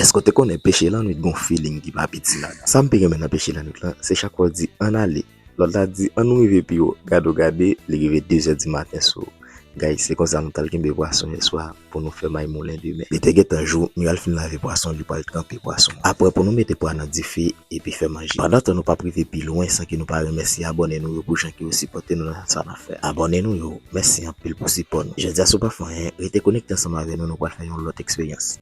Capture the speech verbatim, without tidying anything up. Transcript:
Èske w te konnen peche lannwit gon feeling ki pa piti ladan? Sa m pi renmen nan peche lannwit lan, se chak fwa w di ann ale, lòt la di ann nou rive pi wo. Gade w gade, li rive de zè di maten sou ou. Guys, se konsa nou t al kenbe pwason yè swa pou nou fè may moulen demen. Li te gentan jou, nou al fin lave pwason, li pral tranpe pwason. Apre pou nou mete pwa nan dife epi fè manje. Pandantan nou p ap rive pi lwen san ke nou pa remèsye abòne nou yo pou jan ke yo sipòte nou nan sa n ap fè. Abòne nou yo, mèsi anpil pou sipò nou. Jodi a si w pa fè anyen, rete konekte ansanm avè nou, nou pral fè yon lòt eksperyans.